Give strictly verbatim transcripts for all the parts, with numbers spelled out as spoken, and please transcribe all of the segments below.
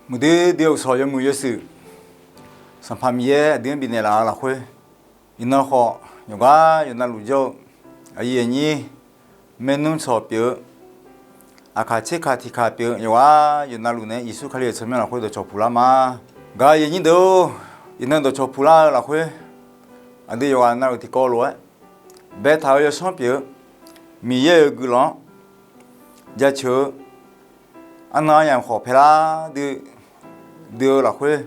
Muiqdui dui-eu uqshawq yawmuiq yawshuif, Sanqpaq Miqyaer aqdui-anr bifnaeq laf-eu lafkhoer, iqnan khawf yawqghaq yawqnavluf jawr-eu aqyuif aqnyir, maernmr tsawq pyeuf-eu, aqkaq tserkaq tiqkaq pyeuf-eu yawqghaq yawqnavluf nae Yeqsur Kali-euq tsawrmyanr lafkhoer dawqcawq puq lar ma. Gaq-eu aqyuif aqnyir deuq-or, iqnan dawqcawq puq lar-eu lafkhoer, aqdui yawqghaq navluf tiqkawv lof-aer baetaq-eu yawsanr pyeuf-eu Miqyaer-euq guiqlanq-anr jaceuq-eu arnan aryamq khawf paelar dui, dui-eu lafkhoer,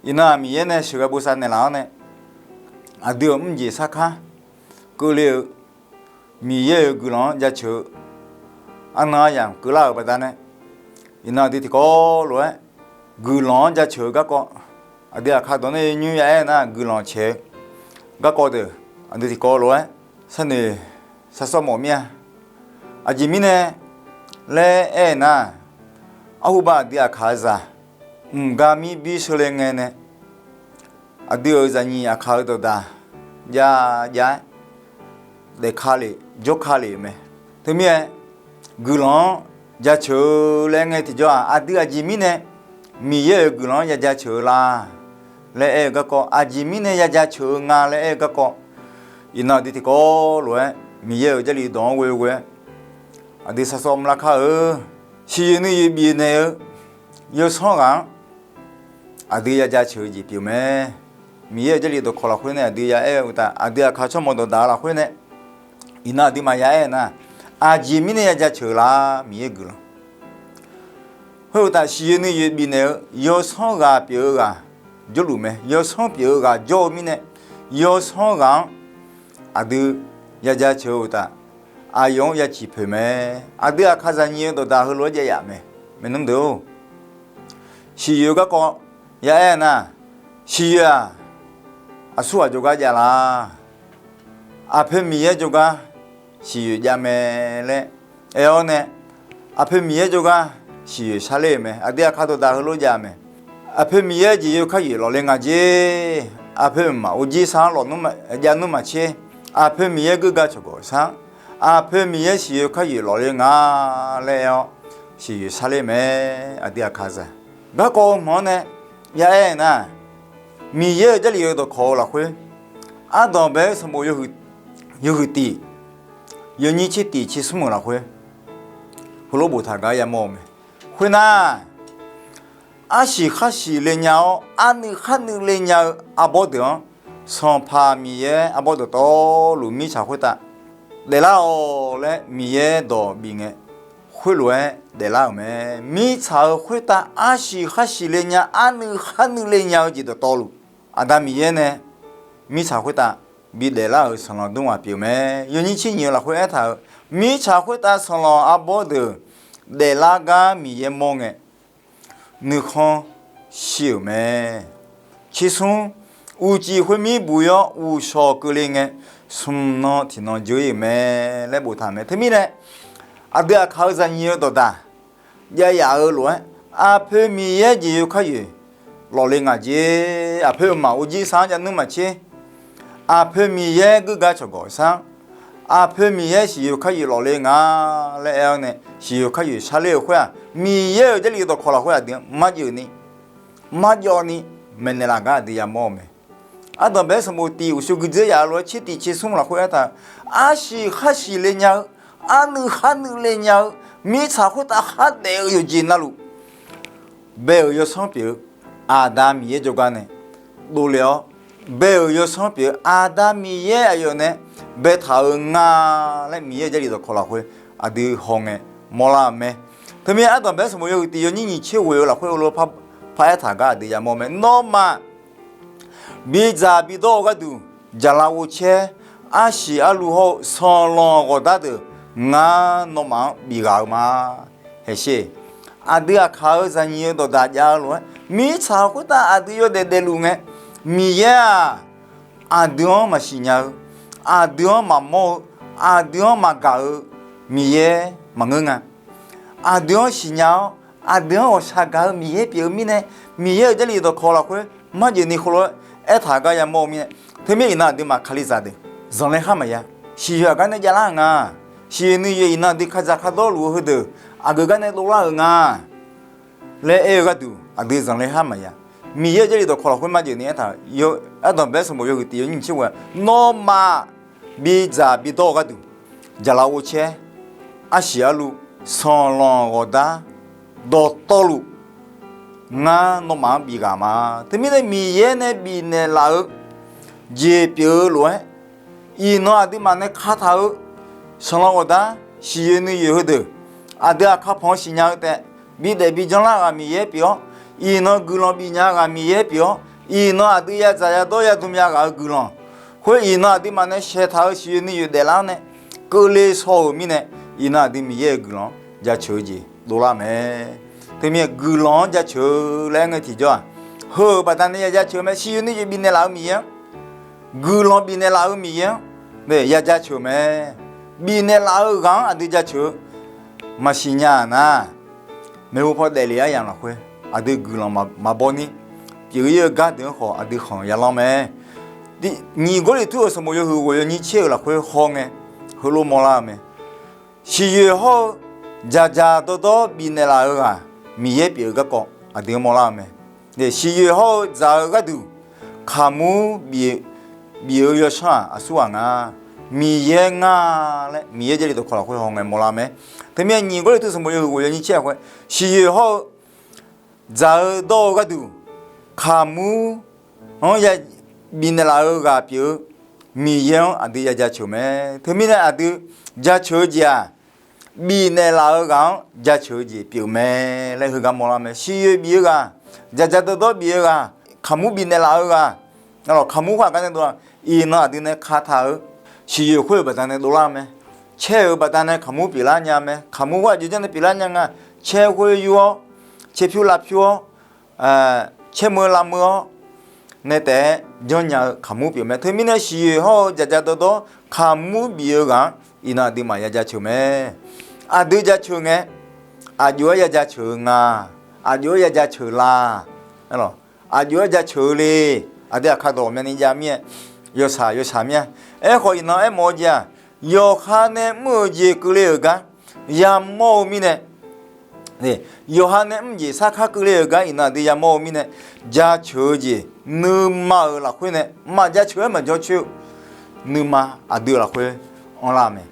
iqnan-aq Miqyaer nae sheuqghae bosav naeqlaf-awr nae, aqdui-euq mrjeq sarkar keuvle-eu Miqyaer-euq guiqlanq-anr jaceuq-eu arnan aryamq keuvlar-euq baqdanae, iqnan aqdui tiqkawv lof-aer guiqlanq-anr jaceuq-eu garkawv, aqdui aqkar dawq nae nymr ya aer nar guiqlanq caeq-eu garkawv deuq aqdui tiqkawv lof-aer sharnoeq sharsawr mawf mir-a. Aqjeq mirnae laer aer nar, arhubav aqdui aqkaq-eu zaq mqgar mir bir sheuqle ngae nae, aqdui-euq zaqnyiq aqkaq-eu dawqdaq jav jav-aer daefka lef jawrka lef-euq mae. Teumirnae guiqlanq-anr jaceuq-eu laer ngae tiqjawr-aq, aqdui aqjeq mirnae Miqyaer-euq guiqlanq-anr ya jaceuq-eu la laer aer-eu garkawv, aqjeq mirnae ya jaceuq-eu nga laer aer-eu garkawv, iqnan aqdui tiqkawv lof-aer Miqyaer-euq Jarlif dawq-anr ghoe ghoe-aer aqdui sharsawr mrlar kar-eu. Siqyoeq nuiyoeq bifnaeq-eu yawsanr ghaq-anr aqdui ya jaceuq-eu jeq pyeuf mae. Miqyaer-euq Jarlif dawqkawq lafkhoer nae aqdui ya aer-eu uqtaf, aqdui aqkaq tsawrmawq dawqdaq-eu lafkhoer nae iqnan aqduimaf ya aer nar, aqjeq mirnae ya jaceuq-eu la, Miqyaer guiqlanq. Khoeruqtaf siqyoeq nuiyoeq bifnaeq-eu yawsanr ghaq pyeuf-eu ghaq jawrluf mae. Yawsanr pyeuf-eu ghaq jawr-eu mirnae, yawsanr ghaq-anr aqdui ya jaceuq-eu uqtaf, aqyawf-anr ya ciq poeq mae. Aqdui aqkaq zaqnyiq-eu dawqdaq heulof-aer jav yaf mae. Maernmr deuq-or, siqyoeq garkawv ya aer nar, siqyoeq-aq, aqsur ghaq jawrgar jav la? Aqpoeq Miqyaer jawrgar siqyoeq jav mae laer aer-awr nae, aqpoeq Miqyaer jawrgar siqyoeq sharler-euq mae. Aqdui aqkaq dawqdaq heulof jav mae. Aqpoeq Miqyaer jeq yawkar yoeq lawqle nga jer. Aqpoeq mqmaq urjir sar-anr lawq nmr ma, jav nmr maqtser. Aqpoeq Miqyaer geugar cawqgawq sar-anr, aqpoeq Miqyaer siqyoeq kar yoeq lawqle nga laer aer-awr, siqyoeq sharler mae. Aqdui aqkaq zaq garkawv-eu hmq-anr nae ya aer nar, Miqyaer-euq Jarlif-eu dawqkawq-eu lafkhoer, ardanq bae-aer sanqbof yawhuiq tif, yawnyir tser tif tser smr-euq lafkhoer, heulof boftaq gar yamawr-eu mae. Khoernar, arsiq kharsiq le nya-awr, arnuiv kharnuiv le nya-eu arbawr deuq-anr, Sanqpaq Miqyaer arbawr dawqtawvluf mirtsaq khoertav daeflar-awq laer Miqyaer dawq bif ngae, khoerlof-aer daeflar-euq mae. Mirtsaq-euq khoertav arsiq kharsiq le nya, arnuiv kharnuiv le nya-eu jeq dawqtawvluf, Aqda Miqyaer nae mirtsaq khoertav bidaef lar-euq sanqlanq dmr ghaq pyeuf mae. Yawnyir tser nyiq-eu lafkhoer aertaq-euq, mirtsaq khoertav sanqlanq arbawr deuq daeflar gar Miqyaer mawr ngae, nuikhanr shir-euq mae. Tser smr, uqcif khoermir buq-ir-awr uqshawq keuvle ngae, smq nan tiqnan dzeur-ir-euq mae laer boftaq mae. Teumirnae, aqdui aqkaq-eu zaqnyiq-eu dawqdaq jav yaf-eu lof-aer, aqpoeq Miqyaer jeq yawkar yoeq lawqle nga jer. Aqpoeq mqmaq urjir sar-anr jav nmr maqtser. Aqpoeq Miqyaer geugar cawqgawq sar-anr, aqpoeq Miqyaer siqyoeq kar yoeq lawqle nga laer aer-awr nae, siqyoeq kar yoeq sharler-eu khoer-aq, Miqyaer-euq Jarlif dawqkawq lafkhoer aqdui-anr marjeuv ni, marjawv ni maeqnaeq laf gar aqdui yamawr-eu mae. Ardanq bae-aer sanqbof tif uqshoe guiqdzer yaf-eu lof-aer tser tif tser smr lafkhoer aertaq-euq, arsiq kharsiq le nya-eu, arnuiv kharnuiv le nya-eu, mirtsaq khoertav khardaef-eu yawqjeq navluf, bae-euq yawsanr pyeuf-eu Aqda Miqyaer jawrgar nae dovle-awr, bae-euq yawsanr pyeuf-eu Aqda Miqyaer aqyawf nae baetaq-eu nga laer Miqyaer-euq Jarlif dawqkawq lafkhoer aqdui hawngae mawrlar-euq mae. Teumirnae ardanq bae-aer sanqbof yawhuiq tif yawnyir nyiq tser ghoe-eu lafkhoer heulof par, par aertaq gar aqdui yamawr mae. Nawmaf bidzaq bidawr-eu gharduq jaqlaf ghovcaer, arsiq arluv hawr-eu sanqlanq ghawqdar deuq ngar nawmaf-anr bif ghaq-eu ma. Haiq sher, aqdui aqkaq-eu zaqnyiq-eu dawqdaq jav-eu lof-aer, mirtsaq khoertav aqdui yawdaef daefluf ngae, Miqyaer-aq, aqdui-anr maqsiq nya-eu, aqdui-anr maqmawr-eu, aqdui-anr maqgaq-eu Miqyaer maqngeur nga. Aqdui-anr siqnya-awr, aqdui-anr ghawqshaq gaq-eu Miqyaer pyeuf-eu mirnae, Miqyaer-euq Jarlif dawqkawq lafkhoer marjeuq ni khoerlof-aer aertaq gar yamawr-eu mirnae, teumirnae iqnan aqduimaf kalizaq deuq zanqler khar maqya. Siqyoeq aqgar nae javlar-euq nga. Siqyoeq nuiyoeq iqnan aqdui kadzaq kardawr luf-eu heudeuq aqgeu gar nae dovlar-euq nga. laer aer-eu gharduq aqdui zanqler har maqya. Miqyaer-euq Jarlif dawqkawq lafkhoer marjeuq ni aertaq-euq, ardanqbae sanqbof yawhuiq tiq yawnyir nyiq tser ghoe-a, nawmaf bidzaq bidawr-eu gharduq jaqlaf ghovcaer, arsiq arluv, sanqlanq ghawqdar, dawqtawvluf, ngar nawmaf-anr bif ghaq ma. Teumirnae Miqyaer nae bifnaeq laf-eu jeq pyeuf-eu lof-aer, iqnan aqduimaf nae kataq-eu sanqlanq ghawqdar, siqyoeq nuiyoeq heudeuq, aqdui aqkar panq-anr siqnya-eu taef, bidaef bijanlar ghaq Miqyaer pyeuf-awr, iqnan guiqlanq bifnya ghaq Miqyaer pyeuf-awr, iqnan aqdui yadzaq yadawr yadm ya ghaq-euq guiqlanq, khoer iqnan aqduimaf nae shaeqtaq-euq siqyoeq nuiyoeq daeflar-awr nae keuvle shaw-euq mirnae, iqnan aqdui Miqyaer-euq guiqlanq-anr jaceuq-eu jeq dovlar mae. Teumirnae guiqlanq-anr jaceuq-eu laer aer ngae tiqjawr-aq, heu-euq baqdanae ya jaceuq-eu mae. Siqyoeq nuiyoeq bifnaeq laf-eu Miqyaer-anr, guiqlanq bifnaeq laf-eu Miqyaer-anr, ya jaceuq-eu mae. Bifnaeq laf-eu ghaq-anr aqdui jaceuq-eu maqsiq nya-aq nar, maeqhu paw daefle aryamq lafkhoer aqdui guiqlanq maqbaw ni pyeuf-ir-eu gar deuq-anr khawf aqdui khanq yalanr mae. Nyiq Gawrliqtu-euq sanqbof yawhuiq ghoeq yawnyir tser-euq lafkhoer hawngae heulof mawrlar-eu mae. Siqyoeq hawr-eu dzaqdzaq dawrdawr bifnaeq laf-eu ghaq Miqyaer pyeuf-eu garkawv aqdui-anr mawrlar-eu mae. Siqyoeq hawr-eu dzaq-eu gharduq kaqmur bif-eu yawsanr-aq aqsurghaq nga, Miqyaer nga laer Miqyaer Jarlif dawqkawq lafkhoer hawngae mawrlar mae. Teumirnae nyiq Gawrliqtu sanqbof yawhuiq ghoeq yawnyir tser lafkhoer siqyoeq hawr-eu dzaq-eu dawr-eu gharduq kaqmur-anr bifnaeq laf-eu ghaq pyeuf-eu Miqyaer-anr aqdui ya jaceuq mae. Teumirnae aqdui jaceuq-eu jeq-aq, bifnaeq laf-eu ghaq-anr jaceuq-eu jeq pyeuf mae laer heugar mawrlar mae. Siqyoeq bif-eu ghaq, dzaqdzaq dawrdawr bif-eu ghaq, kaqmur bifnaeq laf-eu ghaq, kaqmur khoer aqgar nae dov-a, iqnan aqdui nae kataq-eu siqyoeq khoer-euq baqdanae dovlar mae. Caer-euq baqdanae kaqmur pyeuflar nya mae. Kaqmur khoer aqjox janr nae pyeuflar nya nga. Caer khoer yur-awr, caer pyur lav pyur-awr, caer meuq lav meuq-awr nae taef-aer janrnya-eu kaqmur pyeuf mae. Teumirnae siqyoeq hawr-eu dzaqdzaq dawrdawr kaqmur bif-eu ghaq-anr iqnan aqduimaf ya jaceuq mae. Aqdui jaceuq ngae, aqjox-aer ya jaceuq-eu nga, aqjox-aer ya jaceuq la, aqjox-aer jaceuq-eu le, aqdui aqkar dawq ghawqmyani jav mir-aer, yawshaq yawshaq mir-a. Aerkhawf iqnan aermawf-eu jeq-aq, yawqha nae mr-eu jeq keuvle-euq gar yamawr-eu mirnae, yawqha nae mr jeq sarkar keuvle-euq gar iqnan aqdui yamawr-eu mirnae, jaceuq-eu jeq nuima-euq lafkhoer nae maqjaceuq-aer maqjawr coer-eu nuima aqdui-euq lafkhoer anrlar-eu mae.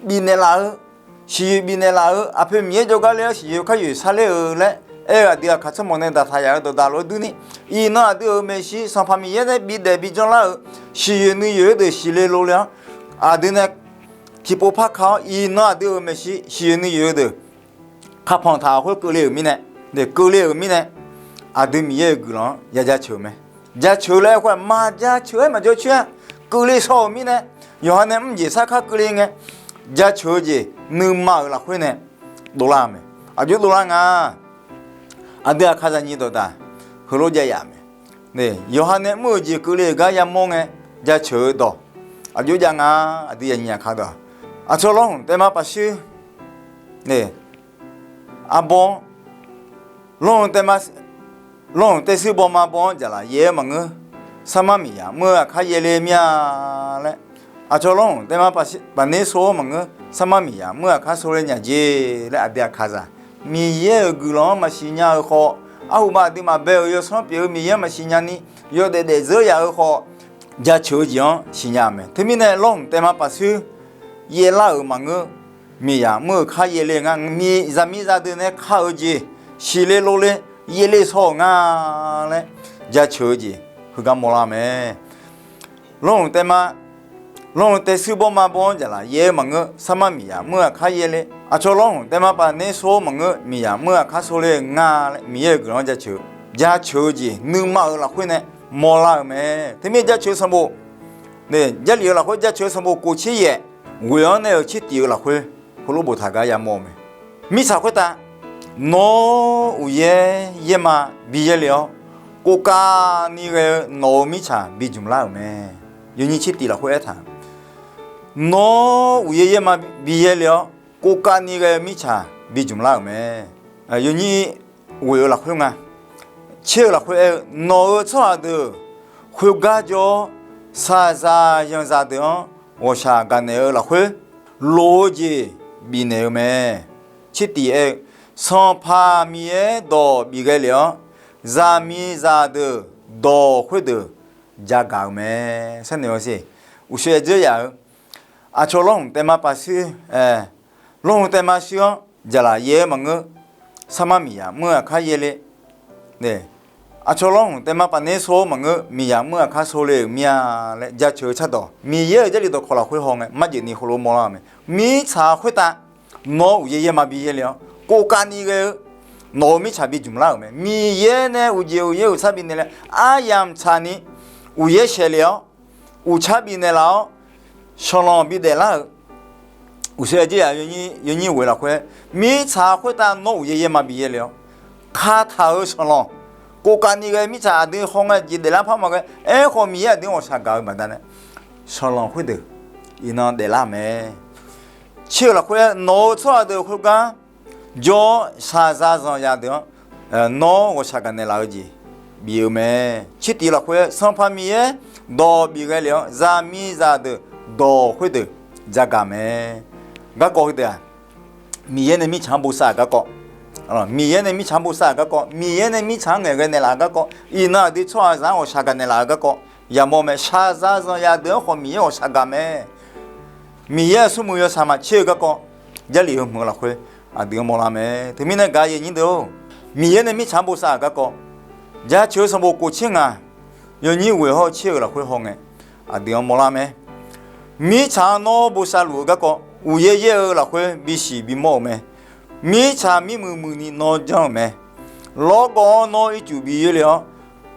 Bifnaeq laf-eu, siqyoeq bifnaeq laf-eu, aqpoeq Miqyaer jawrgar ler-awr siqyoeq kharyoeq sarler-eu laer aer-eu aqdui aqkar tsawrmawq nae daqtaq yaf-eu dawqdaq lof-aer durni, iqnan aqdui-euq maeqshi Sanqpaq Miqyaer nae bidaef bijanr lar-euq siqyoeq nuiyoeq-eu deuq siqle lov le-awr, aqdui nae tiqpov par ka-awr iqnan aqdui-euq maeqshi siqyoeq nuiyoeq-eu deuq kapanq taq-awr khoer keuvle-euq mirnae, keuvle-euq mirnae, aqdui Miqyaer-euq guiqlanq-anr ya jaceuq-eu mae. Jaceuq-eu laer aer khoer-aq, maqjaceuq-aer maqjawr coer-a. Keuvle shaw-euq mirnae, yawqha nae mr jeq sarkar keuvle ngae, jaceuq-eu jeq nuima-euq lafkhoer nae dovlar-eu mae. Aqjox dovlar nga. Aqdui aqkar zaqnyiq dawqdaq heulof jav yaf mae. Yawqha nae mr-eu jeq keuvle-euq gar yamawr ngae, jaceuq-eu dawq aqjox jav nga. Aqdui zaqnyiq aqkar dawq, aqcawq lawrhmq taef ma paf shuir arbawr-anr, lawrhmq taef ma, lawrhmq taef shuir bawma bawr-anr jaqlaf yaer-eu maqngeur. Sarmar miqyaq mr-eu aqkar yaerle mir-a laer, aqcawq lawrhmq taef ma paf ner sor-anr maqngeur. Sarmar miqyaq mr-eu aqkar sorle nya jeq laer aqdui aqkar zaq, Miqyaer-euq guiqlanq-anr maqsiq nya-euq khawf, arhuba aqduimaf bae-euq yawsanr pyeuf-eu Miqyaer-anr maqsiq nya ni, yawdaef daef dzeur yaf-eu khawf, jaceuq-eu jeq-anr siqnya-euq mae. Teumirnae lawrhmq taef ma paf shuir yaerlar-euq maqngeur. Miqyaq mr-eu aqkar yaerle nga. Zaqmiqzaq deuq nae ka-euq jeq siqle lov le, yaerle shaw-euq nga laer jaceuq-eu jeq heugar mawrlar mae. Lawrhmq taef ma, lawrhmq taef shuir bawma bawr-anr jaqlaf yaer-eu maqngeur. Sarmar miqyaq mr-eu aqkar yaerle, aqcawq lawrhmq taef ma paf ner sor-eu maqngeur. Miqyaq mr-eu aqkar sorle nga laer Miqyaer-euq guiqlanq-anr jaceuq, jaceuq-eu jeq nuima-euq lafkhoer nae mawrlar-euq mae. Teumirnae jaceuq-eu sanqbof, Jarlif-eu lafkhoer jaceuq-eu sanqbof kof tser yaef, ghoeq-anr nae-euq tser tif-eu lafkhoer heulof boftaq gar yamawr-eu mae. Mirtsaq khoertav nawr uqyaer yaerma bi yaerle-awr, kovkavni ghae-eu nawq-euq mirtsaq bi jmq lar-euq mae. Yawnyir tser tif lafkhoer aertaq, nawr uqyaer yaerma bi yaerle-awr, kovkavni ghae-eu mirtsaq bi jmq lar-euq mae. Yawnyir ghoeq-eu lafkhoer nga. Tser-eu lafkhoer aer-eu, nawq-euq tsawrhaq deuq khoergar jawr-awr, shaqzaq yanqzaq deuq-anr ghawqshaq gaqnaeq-eu lafkhoer loq-eu jeq bifnaeq-eu mae. Tser tif aer-eu, Sanqpaq Miqyaer dawq bif ghae lef-awr, zaqmiqzaq deuq dawq khoerdeuq jagaq-euq mae. Sharnoeq-awr siq, uqshoe aqdzeur yaf-eu aqcawq lawrhmq taevma paf shuir, lawrhmq taevma shuir-awr jaqlaf yaer-eu maqngeur, sarmar miqyaq mr-eu aqkar yaerle, aqcawq lawrhmq taevma paf ner sho-eu maqngeur, miqyaq mr-eu aqkar sho le-euq mir-a laer jaceuq-eu cardawq Miqyaer-euq Jarlif dawqkawq lafkhoer haw ngae, marjaef ni heulof mawrlar-euq mae. Mirtsaq khoertav nawr uqyaer yaer ma bi yaerle-awr, kovkavni ghae-eu nawq-euq mirtsaq bi jmq lar-euq mae. Miqyaer nae uqjeq uqyaer uqtsar bifnaeq laer aryamq tsaqni uqyaer shaeq lef-awr, uqtsar bifnaeq laf-awr, sanqlanq bi daeflar-euq uqshoe aqdzeur yaf yawnyir ghoeq lafkhoer, mirtsaq khoertav nawr uqyaer yaer ma bi yaerle-awr, kataq-euq sanqlanq, kovkavni ghae mirtsaq aqdui haw ngae jeq daeflar par maqghae, aerkhawf Miqyaer aqdui-anr ghawqshaq gaq-eu baqdanae, sanqlanq khoerdeuq iqnan daeflar mae. Tser-euq lafkhoer nawq-euq tsawrhaq deuq khoergar jawr-awr shaqzaq zanqya deuq-anr nawr ghawqshaq gaqnaeq laf-eu jeq bif-eu mae. Tser tiq lafkhoer Sanqpaq Miqyaer dawq bif ghae lef-awr, zaqmiqzaq deuq dawq khoerdeuq jagaq mae. Garkawv heudeuq-aq, Miqyaer nae mirtsaq-anr bosav-euq garkawv, Miqyaer nae mirtsaq-anr bosav-euq garkawv, Miqyaer nae mirtsaq-anr ngaeqghae naeqlaf-euq garkawv, iqnan aqdui tsawrhaqzaq-anr ghawqshaq gaqnaeq laf-euq garkawv yamawr mae. Shaqzaq zanqya deuq-anr khawf Miqyaer ghawqshaq gaq mae. Miqyaer-euq smrmuiq yawshaq maqtser-eu garkawv, Jarlif heumeuq-eu lafkhoer aqdui-anr mawrlar mae. Teumirnae gaq-eu aqyuif aqnyir deuq-or, Miqyaer nae mirtsaq-anr bosav-euq garkawv, jaceuq-eu sanqbof kof tser ngaq yawnyir ghoeq hawr-eu tser-euq lafkhoer haw ngae, aqdui-anr mawrlar mae. Mirtsaq-anr nawr bosav luf-eu garkawv, uqyaer yaer-eu lafkhoer bisiq bimawr-euq mae. Mirtsaq mirmuiq muiqni nawr janr-euq mae. Lawrgawv-anr nawr ircuf bi yoerle-awr,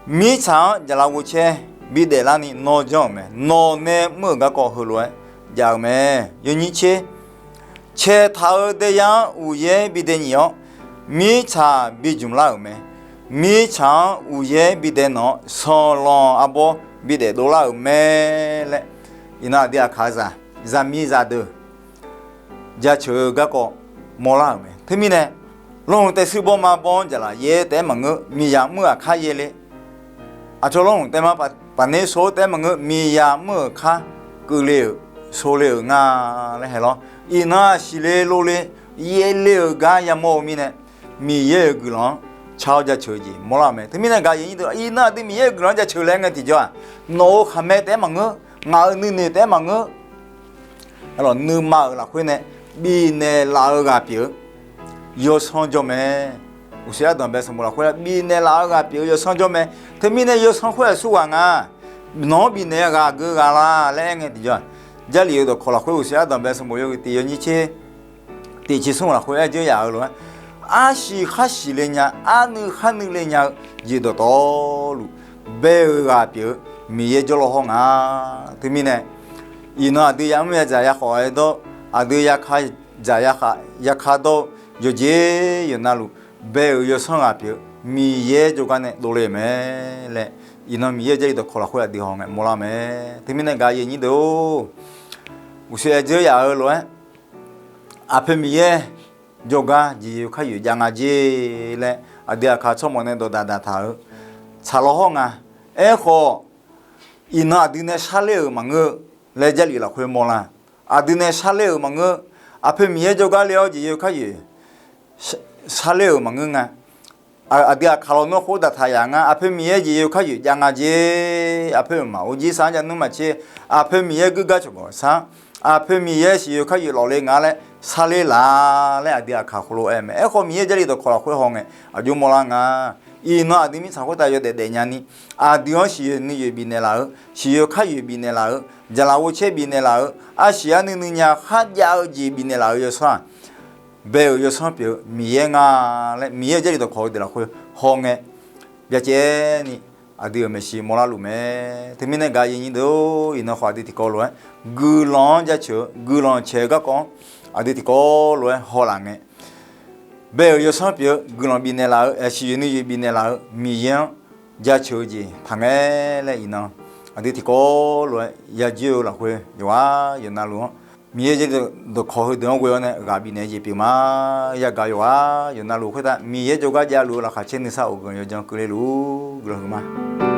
mirtsaq-anr jaqlaf ghovcaer bidaef larni nawr janr-euq mae. Nawq nae mr-euq garkawv heulof-aer jav-eu mae. Yawnyir tser, caeqtaq-eu daeyar-anr uqyaer bidae nyif-awr, mirtsaq bi jmq lar-euq mae. Mirtsaq-anr uqyaer bidae nanq-awr, sanqlanq arbawr bidaef dovlar-euq mae laer, iqnan aqdui aqkaqzaq, zaqmiqzaq deuq jaceuq-eu garkawv mawrlar-euq mae. Teumirnae, lawrhmq taev shuir bawrma bawr-anr jaqlaf yaer taef-aer maqngeur, miqyaq mr-eu aqkar yaerle, aqcawq lawrhmq taevma paf ner sho-eu taef-aer maqngeur, miqyaq mr-euq kar keuvle-euq, sho le-euq nga laer hae lawr. Iqnan aqsiq le lov le, yaerle-euq gar yamawr-eu mirnae, Miqyaer-euq guiqlanq-anr car-awr jaceuq-eu jeq mawrlar-euq mae. Teumirnae gaq-eu aqyuif aqnyir deuq, iqnan aqdui Miqyaer-euq guiqlanq-anr jaceuq laer ngae tiqjawr-aq, nawq-euq khaqmae taef-aer maqngeur, ngaq-euq nuinoeq taef-aer maqngeur, nuima-euq lafkhoer nae bifnaeq laf-eu ghaq pyeuf-eu yawsanr jawr mae. Uqshoe ardanq bae sanqbof lafkhoer bifnaeq laf-eu ghaq pyeuf-eu yawsanr jawr mae. Teumirnae yawsanr khoer aqsurghaq nga, nawq-anr bifnaeq-eu ghaq geu ghaq la laer aer ngae tiqjawr-aq, Jarlif-euq dawqkawq lafkhoer uqshoe ardanq bae sanqbof yawhuiq tiq yawnyir tser tiq tser smr lafkhoer aer dzeur yaf-eu lof-aer, arsiq khar siqle nya, arnuiv khar nuivle nya-eu jeq dawqtawvluf bae-eu ghaq pyeuf-eu Miqyaer jawrlaw hawr nga. Teumirnae, iqnan aqdui yamr yadzaq yakhawf-aer dawr, aqdui yaka dzaq yaka dawr-eu yawqjeq yawqnavluf bae-euq yawsanr ghaq pyeuf-eu Miqyaer jawrgar nae dovle-euq mae laer, iqnan Miqyaer-euq Jarlif dawqkawq lafkhoer aqdui hawngae mawrlar mae. Teumirnae gaq-eu aqyuif aqnyir deuq-or, uqshoe aer dzeur yaf-eu lof-aer, aqpoeq Miqyaer jawrgar jeq yawkar yoeq jav nga jer laer aqdui aqkaq tsawrmawf nae dawqdaq daqtaq-eu tsaqlawr hawr nga. Aerkhawf, iqnan aqdui nae sharler-euq maqngeur-eu laer Jarlif lafkhoer mawrlar. Aqdui nae sharler-euq maqngeur. Aqpoeq Miqyaer jawrgar le-awr jeq yawkar yoeq sharler-euq maqngeur nga. Aqdui aqkaq lawnmr khoer daqtaq yaf nga. Aqpoeq Miqyaer jeq yawkar yoeq jav nga jer. Aqpoeq mqmaq or jir sar-anr jav nmr maqtser. Aqpoeq Miqyaer gurgar cawqgawq sar-anr, aqpoeq Miqyaer siq yawkar yoeq lawqle nga laer sharler laf laer aqdui aqkaq khoerlof-aer mae. Aerkhawf, Miqyaer Jarlif dawqkawq lafkhoer hawngae aqjox mawrlar nga. Iqnan aqdui mirtsaq khoertav yawdaef daefnya ni, aqdui-anr siqyoeq nuiyoeq bifnaeq laf-eu, siqyoeq kar yoeq bifnaeq laf-eu, jaqlaf ghovcaer bifnaeq laf-eu, arsiq arnuiv nuinya kharjav-eu jeq bifnaeq laf-eu yawsanr-aq, bae-euq yawsanr pyeuf-eu Miqyaer nga laer Miqyaer-euq Jarlif dawqkawq-eu deuq lafkhoer hawngae byacaevni aqdui-euq maeqshi mawrlar luf mae. Teumirnae gaq-eu aqyuif aqnyir deuq-or, iqnan khawf aqdui tiqkawv lof-aer guiqlanq-anr jaceuq-eu, guiqlanq caeq-eu garkawv-anr aqdui tiqkawv lof-aer hawlaf ngae, bae-euq yawsanr pyeuf-eu guiqlanq bifnaeq laf-eu, aqsiq yoeq nuiyoeq bifnaeq laf-eu Miqyaer-anr jaceuq-eu jeq taqngae laer iqnan aqdui tiqkawv lof-aer yajoer-eu lafkhoer yawqghaq yawqnavluf-anr Miqyaer Jarlif dawqkawq heudeuq-anr ghoe-awr nae ghaq bifnaeq-eu jeq pyeuf ma. Yagaq yawqghaq yawqnavluf khoertav Miqyaer jawrgar javluf-eu laqkhaq caer nuisar of guiqlanq yawdzan keuvle luf guiqlanq huiqma.